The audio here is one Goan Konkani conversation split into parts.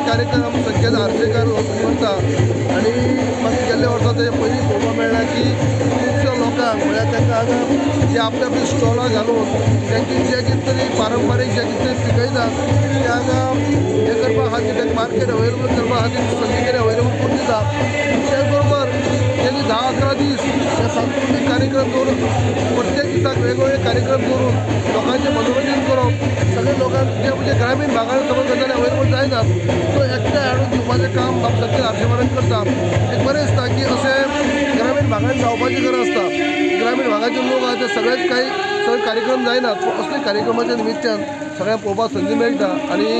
कार्यक्रम संकेत आर्सेकार करता आनी मागीर गेल्ल्या वर्सा तेजे पयलीं पळोवपाक मेळ्ळा की खुबश्या लोकांक म्हळ्यार तांकां हांगा जे आपले आपली स्टॉलां घालून तांची जे कितें तरी पारंपारीक जे कितें तरी पिकयतात ते हांगा हें करपा खातीर तांकां मार्केट अवेलेबल करपा खातीर सगळे कडेन अवेलेबल करून दिता. त्याच बरोबर त्यांनी 10-11 दीस हे सांस्कृतीक कार्यक्रम दवरून प्रत्येक दिसाक वेगवेगळे कार्यक्रम दवरून लोकांचें मनोरंजन करप, सगळे लोकांक जे म्हणजे ग्रामीण भागान सगळे गजाली अवेलेबल जायनात तो एकठांय हाडून दिवपाचें काम बाब संकेत आर्सेकारान करता. एक बरें दिसता की अशें ग्रामीण भागान जावपाची गरज आसता. ग्रामीण भागाचे लोक आहा ते सगळेच कांय सगळे कार्यक्रम जायनात, असले कार्यक्रमाच्या निमित्तान सगळ्यांक पळोवपाक संदी मेळटा. आनी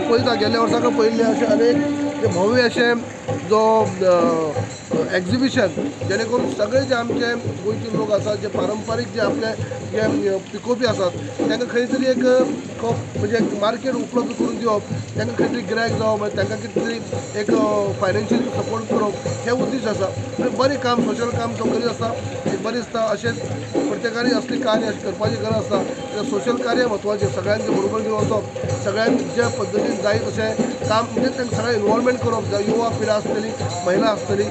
पळयता गेल्ल्या वर्साक पळयल्ले अशे अनेक जे भव्य अशें जो एक्झिबिशन जेणे करून सगळे जे आमचे गोंयचे लोक आसात जे पारंपारीक जे आपले जे पिकोवपी आसात तांकां खंय तरी एक म्हणजे मार्केट उपलब्ध करून दिवप, तांकां खंय तरी गिरायक जावप, तांकां कितें तरी एक फायनान्शियल सपोर्ट करप हे उद्देश आसा. आनी बरें काम सोशल काम तो करीत आसा, एक बरें दिसता. अशेंच प्रत्येकान असली कार्य अशें करपाची गरज आसा. सोशल कार्य म्हत्वाचें, सगळ्यांचे बरोबर घेवन वचप, सगळ्यांक ज्या पद्दतीन जाय तशें काम म्हणजे तांकां सगळें इनवॉल्वमेंट करप, जावं युवा पिढा आसतली, महिला आसतली,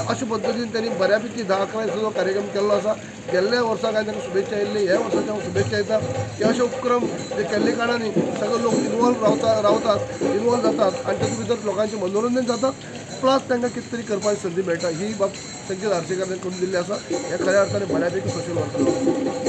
अशे पद्दतीन त्यांनी बऱ्यापैकी 10-11 दिसांचो कार्यक्रम केल्लो आसा. गेल्ल्या वर्साक हांवें तांकां शुभेच्छा दिल्ली, ह्या वर्साच्या हांव शुभेच्छा दिता. हे अशे उपक्रम जे केल्ले कारणान सगळे लोक इनवॉल्व रावतात, इनवॉल्व जातात आनी तातूंत भितर लोकांचें मनोरंजन जाता, प्लस तांकां कितें तरी करपाची संदी मेळटा. ही बाब संकेत आर्सेकारान करून दिल्ली आसा. हे खऱ्या अर्थान बऱ्यापैकी सोशल वर्क.